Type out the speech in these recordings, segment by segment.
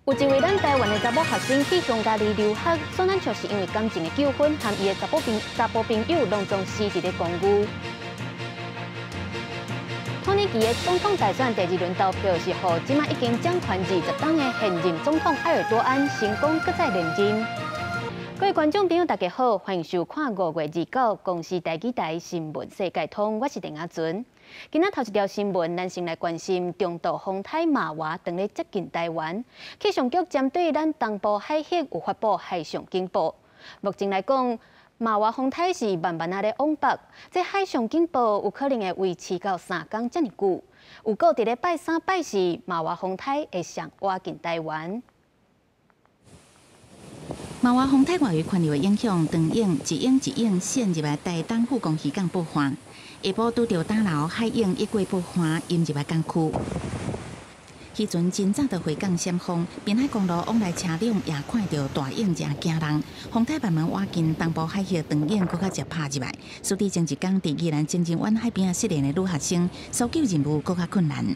有一位咱台灣的查某學生去匈牙利留學，煞咱就是因為感情的糾紛，和伊的查埔朋友攏總死佇咧公寓。土耳其的總統大選第二輪投票是予這馬已經掌權20冬的現任總統埃爾多安成功閣再連任。各位觀眾朋友，大家好，歡迎收看5月29公視台語台新聞世界通，我是鄧阿純。今仔頭一條新聞，咱先來關心中度風颱瑪娃當咧接近台灣，氣象局針對咱東部海域有發布海上警報。目前來講，瑪娃風颱是慢慢仔咧往北，這海上警報有可能會維持到3工遮爾久。預告佇咧拜三、拜四，瑪娃風颱會上倚近台灣。瑪娃風颱外圍環流的影響，長影一影一影滲入來台東富岡漁港報岸，下晡拄著打撈海湧一過報岸，淹入來港區。漁船真早就回港閃風，濱海公路往來車輛也看著大湧誠驚人。風颱慢慢倚近東部海域，長湧閣較捷拍入來，使得前一工佇宜蘭清真灣海邊仔失聯的女學生，搜救任務閣較困難。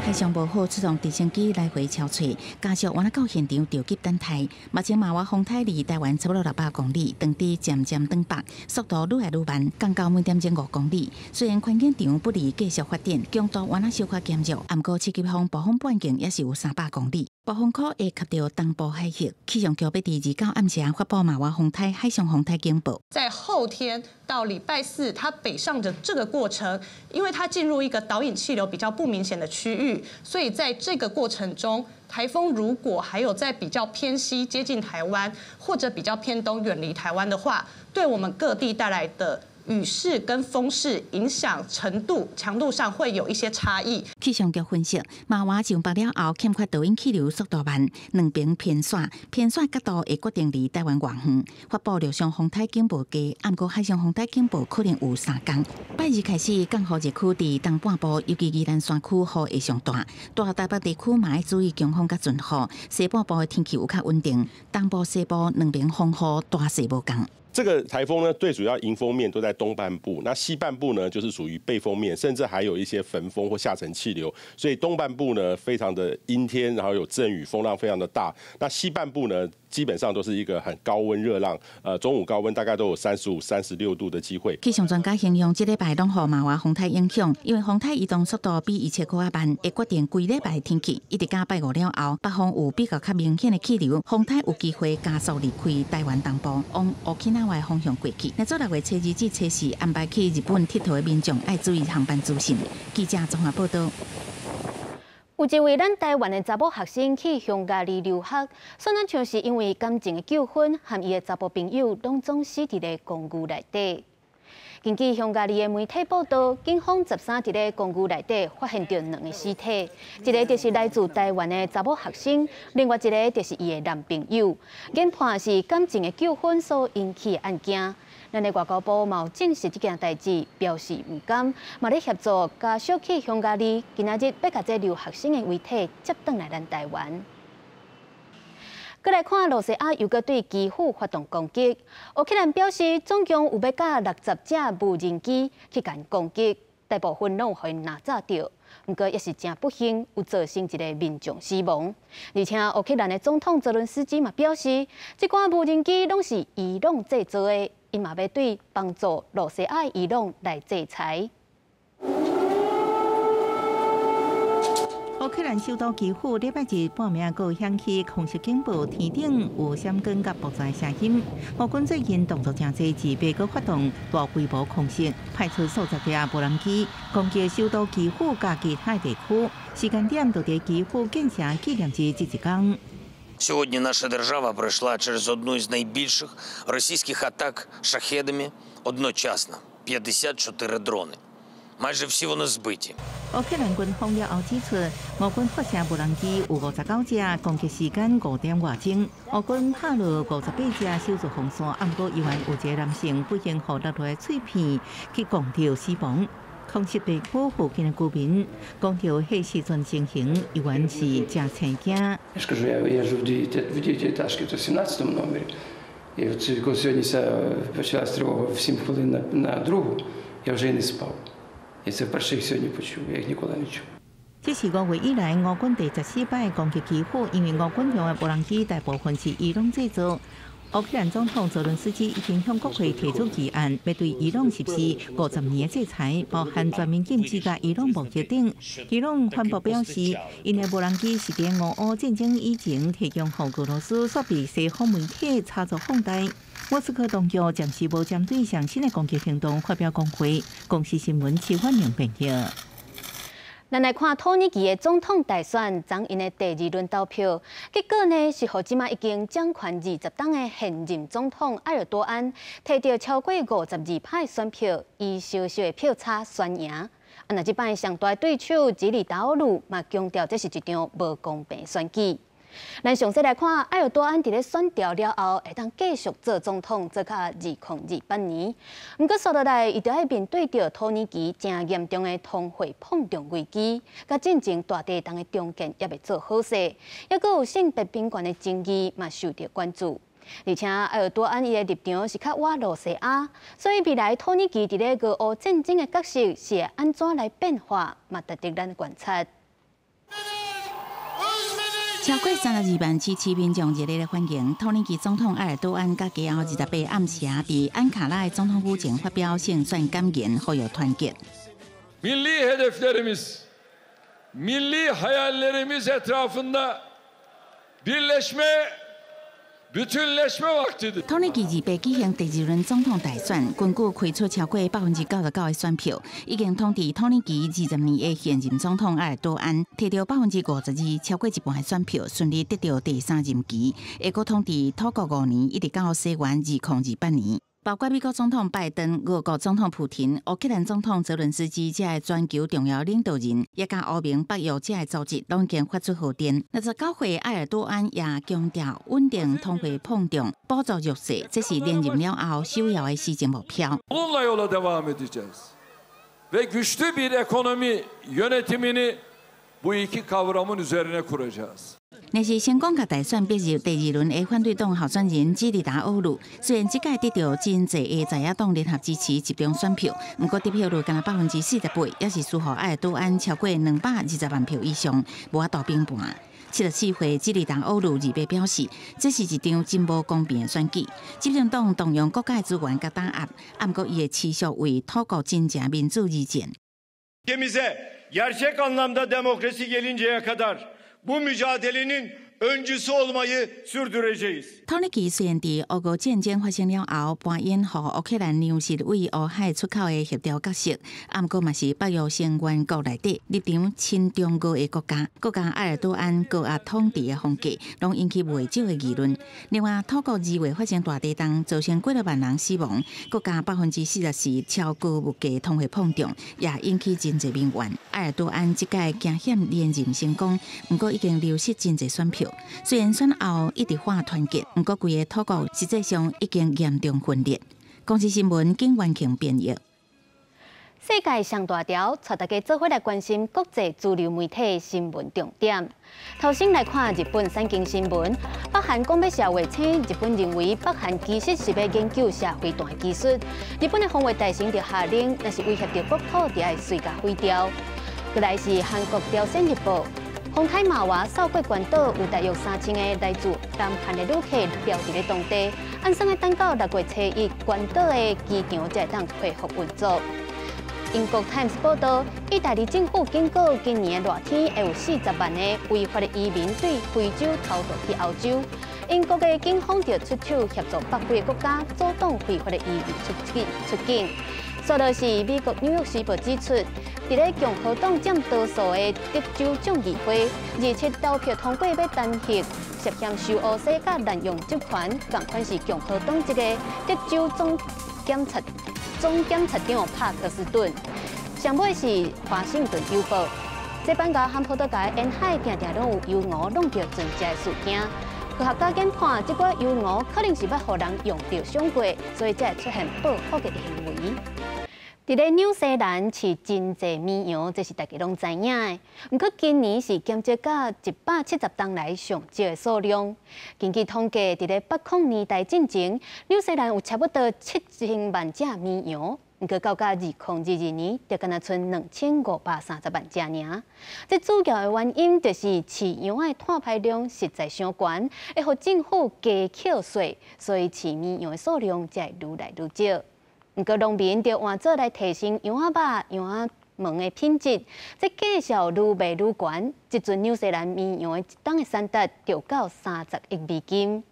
海象無好，出動直升機來回抄揣，家屬倚到現場著急等待。目前瑪娃風颱離台灣差不多600公里，當地漸漸轉北，速度愈來愈慢，降到每點鐘5公里。雖然環境場不利繼續發展，強度倚小可減弱，毋過七級風暴風半徑也是有300公里。暴風區會及著東部海域，氣象局欲佇29暗時發布瑪娃風颱海上風颱警報。在後天到禮拜四，它北上的這個過程，因為它進入一個導引氣流比較不明顯的區域，所以在這個過程中，颱風如果還有在比較偏西接近台灣，或者比較偏東遠離台灣的話，對我們各地帶來的雨勢跟風勢影響程度、強度上會有一些差異。氣象局分析，瑪娃上北了後，欠缺導引氣流速度慢，兩邊偏徙，偏徙角度會決定離台灣偌遠。發布陸上風颱警報低，毋過海上風颱警報可能有3工。拜二開始降雨熱區佇東半部，尤其宜蘭山區雨會上大，大台北地區嘛愛注意強風佮陣雨。西半部的天氣有較穩定，東部西部兩邊風雨大細無仝。這個颱風呢，最主要迎風面都在東半部，那西半部呢，就是屬於背風面，甚至還有一些焚風或下沉氣流，所以東半部呢，非常的陰天，然後有陣雨，風浪非常的大。那西半部呢，基本上都是一個很高溫熱浪，中午高溫大概都有35、36度的機會。氣象專家形容，這禮拜攏予瑪娃風颱影響，因為風颱移動速度比預測閣較慢，會決定規禮拜的天氣。一直到拜五了後，北方有比較較明顯的氣流，風颱有機會加速離開台灣東部，往烏克蘭方向過去。若做6月初2至初四安排去日本𨑨迌的民眾，愛注意航班資訊。記者綜合報道。有一位咱台灣的查某學生去匈牙利留學，煞咱像是因為感情的糾紛，和伊的查埔朋友攏總死佇咧公寓內底。根據匈牙利的媒體報道，警方13佇咧公寓內底發現著兩個屍體，一個就是來自台灣的查某學生，另外一個就是伊的男朋友。研判是感情的糾紛所引起的案件。咱的外交部嘛有證實這件代誌，表示毋甘，嘛咧協助家屬去匈牙利，今仔日欲共這留學生的遺體接轉來咱台灣。閣來看，羅西亞又閣對基輔發動攻擊。烏克蘭表示，總共有欲到60隻無人機去共攻擊，大部分攏予𪜶拿炸著。毋過也是誠不幸，有造成一个民眾死亡。而且烏克蘭的總統澤倫斯基嘛表示，這款無人機攏是伊朗製造的，𪜶嘛欲對幫助羅西亞伊朗來制裁。烏克蘭首都基輔禮拜日半暝閣響起空襲警報，天頂有閃光佮爆炸聲音。烏軍最近動作誠濟，自備閣發動大規模空襲，派出數十架無人機攻擊首都基輔佮其他地區。時間點就佇基輔建成紀念日這一工。 Сьогодні наша держава пройшла через одну із найбільших російських атак шахедами одночасно 54 дрони. Майже всі вони збиті。烏克蘭軍方了後指出，烏軍發射無人機有59隻，攻擊時間5點外鐘。烏軍拍落58隻手術防線，毋過猶原有一个男性不幸予落來碎片去摃著死亡。空襲地區附近的居民講著彼時陣情形，猶原是誠青驚。 Я ж кажу, я жив в девятиэтажке, то в 17 номері. І от коли сьогодні почалась тривога в 7 хвилин на другу, я вже і не спав. Я це вперше їх сьогодні почув, я їх ніколи не чув. 這是5月以來俄軍第14擺攻擊基輔，因為俄軍用的無人機大部分是伊朗製造。烏克蘭總統澤倫斯基已經向國會提出議案，欲對伊朗實施50年的制裁，包含全面禁止佮伊朗貿易等。伊朗反駁表示，𪜶的無人機是佇俄烏戰爭以前提供予俄羅斯，煞被西方媒體炒作放大。莫斯科當局暫時無針對上新的攻擊行動發表講話。公視新聞徐婉玲編譯。咱來看土耳其的總統大選，昨𪜶的第二輪投票，結果呢是予這馬已經掌權20冬的現任總統埃爾多安，提著超過52%的選票，以小小的票差選贏。啊，若這擺上大對手吉利達奧魯嘛強調，這是一場無公平選舉。咱詳細來看，埃爾多安佇咧選掉了後，會當繼續做總統，做到2028年。毋過，紲落來，伊就愛面對著土耳其誠嚴重的通貨膨脹危機，佮進前大地震的重建猶未做好勢，猶閣有性別平權的爭議嘛受著關注。而且，埃爾多安伊的立場是較倚露西亞，所以未來土耳其佇咧俄烏戰爭的角色是會按怎來變化，嘛值得咱觀察。超過32萬支持民眾熱烈的歡迎土耳其總統埃爾多安，佮家后28暗時啊，佇安卡拉的總統府前發表勝選感言，呼籲團結。 Milli hedeflerimiz, milli hayallerimiz etrafında birleşme, bütünleşme vaktidir. 土耳其28舉行第二輪總統大選，根據開出超過99%的選票，已經統治土耳其20年的現任總統埃爾多安，提著52%，超過一半的選票，順利得著第三任期，會閣統治土國5年，一直到西元2028年。包括美國總統拜登、俄國總統普廷、烏克蘭總統澤倫斯基這全球重要領導人，也佮歐盟、北約這組織，攏已經發出賀電。69歲埃爾多安也強調穩定通貨膨脹、補助弱勢，這是連任了後首要的施政目標。 Bununla yola devam edeceğiz ve güçlü bir ekonomi yönetimini bu iki kavramın üzerine kuracağız. 若是成功共大選逼入第二輪的反對黨候選人基里達奧魯，雖然這屆得著真濟的在野黨聯合支持集中選票，毋過得票率干焦48%，也是輸予埃爾多安超過220萬票以上，無法度平盤。74歲基里達奧魯28表示，這是一場真無公平的選舉，執政黨動用國家資源共打壓，毋過伊會持續為土國真正民主而戰。 Ülkemize gerçek anlamda demokrasi gelinceye kadar bu mücadelenin öncüsü olmayı sürdüreceğiz. 土耳其雖然佇烏俄戰爭發生了後，扮演予烏克蘭糧食對烏海出口的協調角色，毋過嘛是北約成員國內底立場親中俄的國家，閣共埃爾多安高壓統治的風格，攏引起袂少的議論。另外，土國2月發生大地震，造成幾若萬人死亡，閣加44%超高物價通貨膨脹，也引起真濟民怨。埃爾多安這屆驚險連任成功，毋過已經流失真濟選票。雖然選後一直喊團結，毋過規個土國實際上已經嚴重分裂。公視新聞景元慶編譯。世界上大條，帶大家做伙來關心國際主流媒體新聞重點。頭先來看日本產經新聞，北韓講欲射衛星，日本認為北韓其實是欲研究射飛彈技術。日本的防衛大臣就下令，若是威脅著國土，就愛隨共毀掉。閣來是韓國朝鮮日報。風颱瑪娃掃過關島，有大約3000個來自南韓的旅客留佇咧當地，按算欲等到6月初1，關島的機場才會當恢復運作。英國 Times 報道，意大利政府警告，今年的熱天會有40萬個違法的移民對非洲偷渡去歐洲。英國的警方就出手協助北非的國家阻擋非法的移民出境出境。煞落是美國紐約時報指出，佇咧共和黨佔多數的德州眾議會，27投票通過欲彈劾涉嫌收烏西佮濫用職權，仝款是共和黨籍的德州總檢察長帕克斯頓。上尾是華盛頓郵報，西班牙和葡萄牙沿海定定攏有魷魚弄著船隻的事件。科學家研判，這寡魷魚可能是欲予人用著傷過，所以才會出現報復的行為。佇咧紐西蘭飼真濟綿羊，這是大家攏知影的。毋過今年是減少到170冬來上少的數量。根據統計，佇咧8空年代進前，紐西蘭有差不多7000萬隻綿羊。毋過到2022年，就干焦賰2530萬隻爾。這主要的原因就是飼羊的碳排量實在傷懸，會予政府加課稅，所以飼綿羊的數量才會愈來愈少。毋過農民就換做來提升羊仔肉、羊仔毛的品質，這價數愈賣愈懸。這陣紐西蘭綿羊的一冬的產值就到30億美金。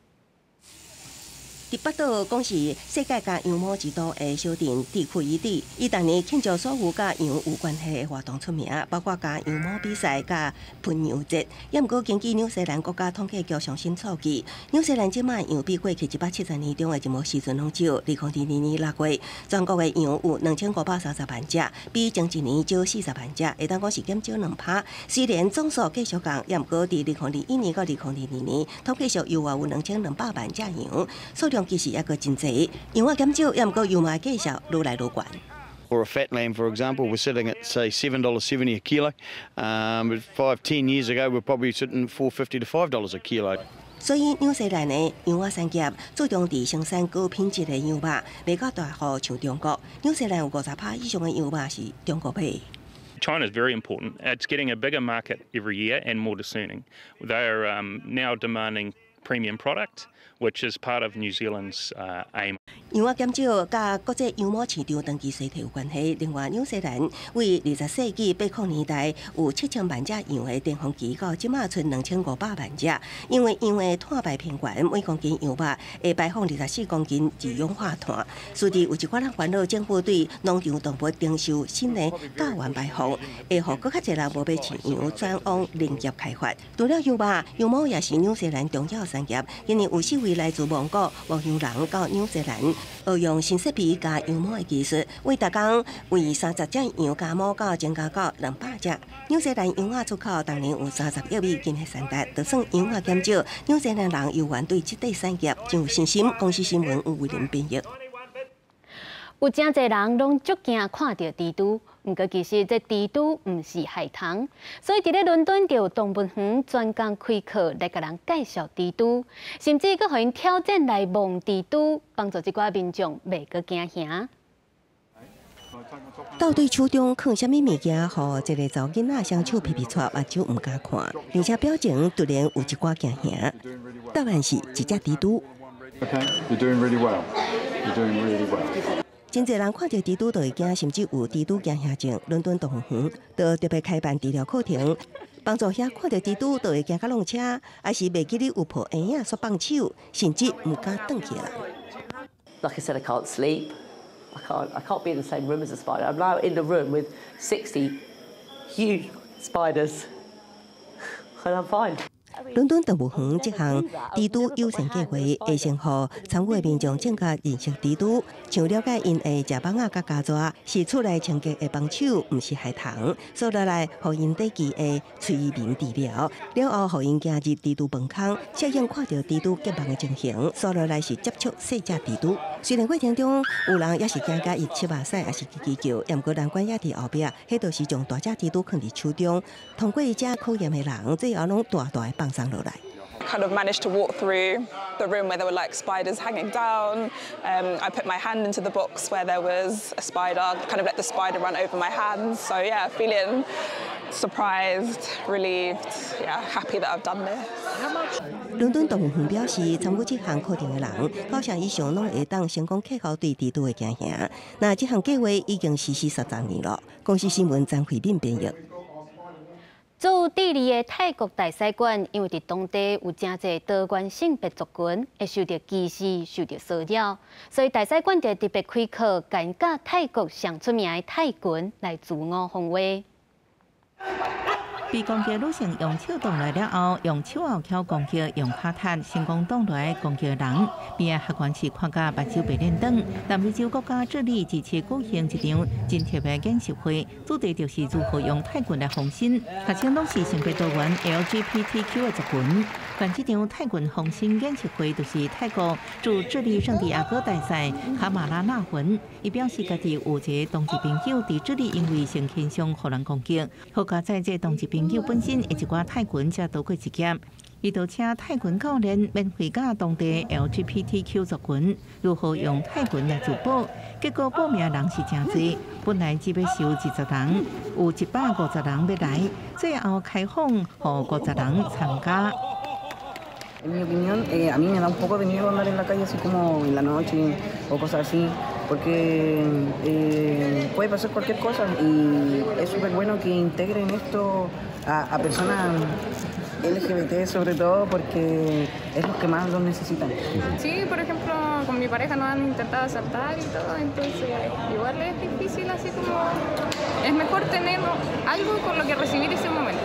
佇北島講是世界佮羊毛之都的小鎮蒂庫伊蒂，伊逐年慶祝所有佮羊有關係的活動出名，包括共羊毛比賽、佮噴羊節。也毋過根據紐西蘭國家統計局上新數據，紐西蘭這擺羊比過去170年中的任何時陣攏少。2022年6月，全國的羊有2530萬隻，比前一年少40萬隻，會當講是減少2%。雖然總數繼續降，也毋過佇2021年到2022年，統計上猶有2200萬隻羊，數量其實猶閣真濟，羊仔減少，也毋過羊毛價數愈來愈懸。 For a fat lamb, for example, we're sitting at, say, $7.70 a kilo. 5, 10 years ago, we're probably sitting $4.50 to $5 a kilo. 所以紐西蘭的羊仔產業注重佇生產高品質的羊肉，賣到大戶像中國。紐西蘭有50%以上的羊肉是中國買。 China is very important. It's getting a bigger market every year and more discerning. They are now demanding premium product, which is part of New Zealand's aim. 羊仔減少，佮國際羊毛市場長期衰退有關係。另外，紐西蘭為20世紀80年代有7000萬隻羊的巔峰期，到這馬賰2500萬隻。因為羊的碳排偏懸，每公斤羊肉會排放24公斤二氧化碳。所以有一寡人煩惱，政府對農場動物徵收新的甲烷排放，會予閣較濟人無欲飼羊，轉往林業開發。除了羊肉，羊毛也是紐西蘭重要產業。今年有四位來自蒙古牧羊人到紐西蘭，學用新設備佮羊毛的技術，為逐工為30隻羊加毛到增加到200隻。紐西蘭羊仔出口逐年有30億美金的產值，就算羊仔減少，紐西蘭人猶原對這塊產業真有信心。公視新聞吳偉林編譯。有誠濟人攏足驚看著蜘蛛，毋過其實這蜘蛛毋是害蟲，所以佇咧倫敦就有動物園專工開課來共人介紹蜘蛛，甚至閣予𪜶挑戰來摸蜘蛛，幫助這寡民眾袂閣驚嚇。到底手中囥啥物物件，予一个查某囡仔雙手皮皮掣，目睭毋敢看，而且表情突然有一寡驚嚇。答案是一隻蜘蛛。 Okay, you're doing really well. You're doing really well. 真濟人看著蜘蛛就會驚，甚至有蜘蛛驚嚇症。倫敦動物園就特別開辦治療課程，幫助遐看著蜘蛛就會驚甲挵車，抑是袂記得有抱嬰仔煞放手，甚至毋敢轉去的人。 Like I said, I can't sleep. I can't be in the same room as a spider. I'm now in the room with 60 huge spiders, and I'm fine. 倫敦動物園這項蜘蛛友善計劃，會先予參與的民眾正確認識蜘蛛，像了解𪜶會食蠓仔佮虼蛇，是厝內清潔的幫手，毋是害蟲。所落來，予𪜶短期的催眠治療，了後予𪜶行入蜘蛛飯空，適應看著蜘蛛結網的情形。所落來是接觸細隻蜘蛛。雖然過程中有人猶是驚共伊拭目屎，抑是吱吱叫，毋過難關猶佇後壁，彼就是將大隻蜘蛛囥佇手中，通過這考驗的人，最後攏大大的放鬆落來。 Kind of managed to walk through the room where there were like spiders hanging down. I put my hand into the box where there was a spider, kind of let the spider run over my hands. So yeah, feeling surprised, relieved, yeah, happy that I've done this. 倫敦動物園表示，參與這項課程的人，九成以上攏會當成功克服對蜘蛛的驚嚇。那這項計劃已經實施13年了。公視新聞張慧敏編譯。駐智利的泰國大使館，因為佇當地有誠濟多元性別族群會受著歧視、受著騷擾，所以大使館就特別開課，共𪜶教泰國上出名的泰拳來自我防衛。被攻擊女性用手擋來了後，用手後蹺攻擊，用跤踢成功擋來攻擊人。邊仔學員是看甲目睭袂輪轉。南美洲國家智利這次舉行一場真特別演習會，主題就是如何用泰拳來防身。學生攏是性別多元 LGBTQ 的族群。辦這場泰拳防身演習會，就是泰國駐智利聖地亞哥大使卡馬拉納芬，伊表示家己有一個同志朋友佇智利因為性傾向予人攻擊，好佳哉這個同志朋友本身會一寡泰拳，才躲過一劫。伊就請泰拳教練免費教當地 LGBTQ 族群如何用泰拳來自保，結果報名人是誠濟，本來只欲收20人，有150人欲來，最後開放予50人參加。 En mi opinión, a mí me da un poco de miedo andar en la calle así como en la noche o cosas así, porque puede pasar cualquier cosa y es súper bueno que integren esto a personas LGBT sobre todo porque es los que más lo necesitan. Sí, por ejemplo, con mi pareja nos han intentado asaltar y todo, entonces igual es difícil así como es mejor tener algo con lo que recibir ese momento.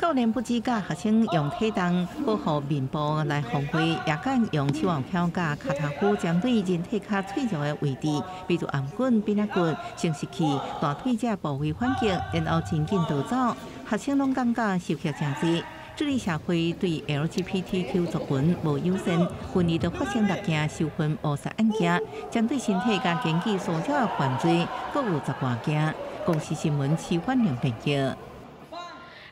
教練不止教學生用體重保護面部來防衛，也敢用手鉤共跤頭夫針對人體較脆弱的位置，比如頷頸、鼻仔骨、生殖器、大腿這部位反擊，然後真緊逃走。學生攏感覺受益誠濟。智利社會對 LGBTQ 族群無友善，去年就發生六件收婚誤殺案件，針對身體佮經濟騷擾的犯罪，閣有十外件。公視新聞徐婉玲編譯。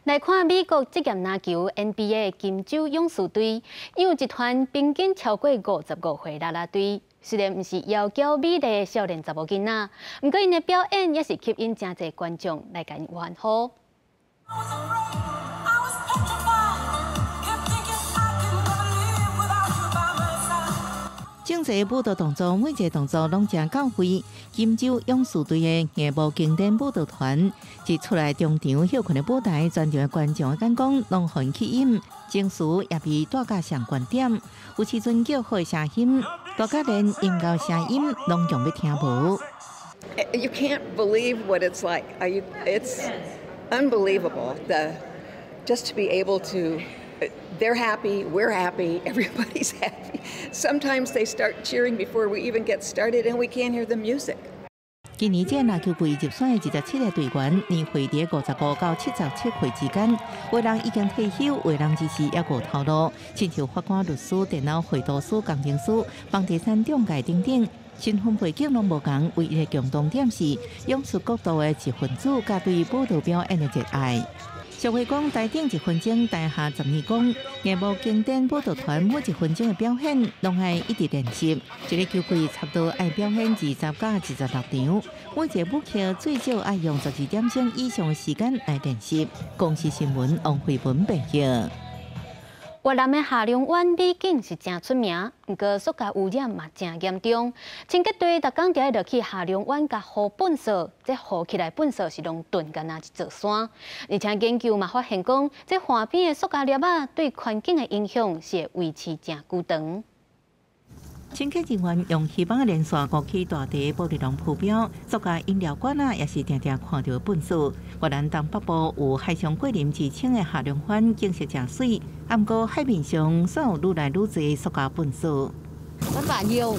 來看美國職業籃球 NBA 金州勇士隊，有一團平均超過55歲啦啦隊，雖然毋是窈窕美麗的少年查某囡仔，毋過𪜶的表演也是吸引誠濟觀眾來共𪜶歡呼。整齊舞蹈動作，每一個動作攏誠到位。金州勇士隊的藝舞經典舞蹈團一出來中場歇睏的舞台，全場的觀眾的眼光攏予𪜶吸引，情緒也被帶到上懸點。有時陣叫好的聲音，大家連音樂聲音攏用欲聽無。 You can't believe what it's like. It's unbelievable. Just to be able to. They're happy, we're happy, everybody's happy. Sometimes they start cheering before we even get started and we can't hear the music. 今年這籃球隊入選的27個隊員，年歲佇55到77歲之間，有人已經退休，有人只是猶閣有頭路，親像法官、律師、電腦繪圖師、工程師、房地產中介等等，身份背景攏無仝，唯一的共同點是勇士國度的一份子，佮對舞蹈表演的熱愛。俗話講，台頂一分鐘，台下十年功。藝舞經典舞蹈團每一分鐘的表演，攏愛一直練習。一个球季差不多愛表演20到26場，每一个舞曲最少愛用12點鐘以上的時間來練習。公視新聞王慧文報道。越南的下龍灣美景是誠出名，毋過塑膠污染嘛誠嚴重。清潔隊逐工就愛落去下龍灣共予糞掃，這予起來糞掃是攏頓敢若一座山。而且研究嘛發現講，這岸邊的塑膠粒仔對環境的影響是會維持誠久長。清潔人員用魚網連線勾起大地玻璃籠浮標，塑膠飲料罐仔也是定定看著糞掃。越南東北部有海上桂林之稱的下龍灣景色誠媠，毋過海面上煞有愈來愈濟塑膠糞掃。 Vất vả nhiều,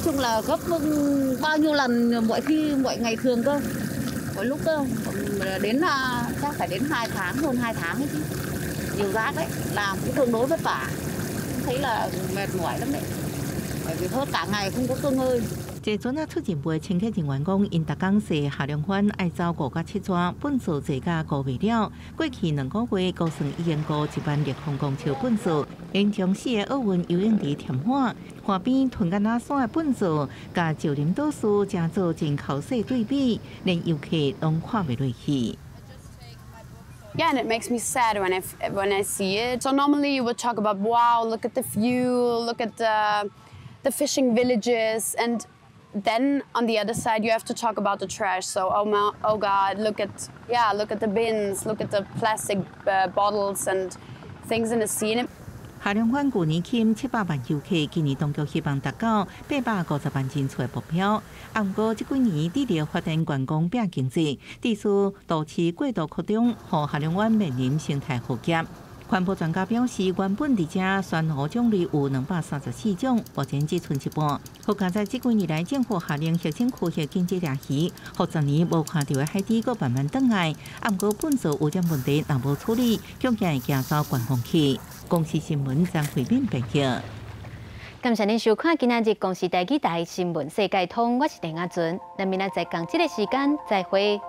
chung là gấp bao nhiêu lần mọi khi mọi ngày thường cơ, mọi lúc cơ, đến chắc phải đến 2 tháng, hơn 2 tháng ấy chứ. Nhiều rác đấy, làm cũng tương đối vất vả, thấy là mệt mỏi lắm đấy. Bởi vì hớt cả ngày không có cơ ngơi. 這陣仔出任務的清潔人員講，𪜶逐工洗下龍灣愛走5到7逝，糞掃濟甲顧袂了。過去2個月，估算已經顧1萬立方公尺糞掃，連將四个奧運游泳池填滿，岸邊囤敢若山的糞掃，佮石林島嶼誠做真剾洗對比，連遊客攏看袂落去。 Yeah, and it makes me sad when I see it. So normally you would talk about, wow, look at the view, look at the fishing villages, and then on the other side you have to talk about the trash. So oh my, oh God, look at the bins, look at the plastic bottles and things in the sea. 下龍灣舊年吸引700萬遊客，今年當局希望達到850萬人次的目標。啊，毋過這幾年致力發展觀光拼經濟，致使都市過度擴張，予下龍灣面臨生態浩劫。環保專家表示，原本佇遮珊瑚種類有234種，目前只賰一半。好佳哉這幾年來，政府下令核心區域禁止掠魚，予10年無看著的海豬閣慢慢轉來。啊，毋過糞掃污染問題若無處理，恐驚會驚走觀光客。公視新聞張惠敏編譯。感謝您收看今仔日公視台語台新聞世界通，我是鄭亞純，咱明仔載仝這个時間再會。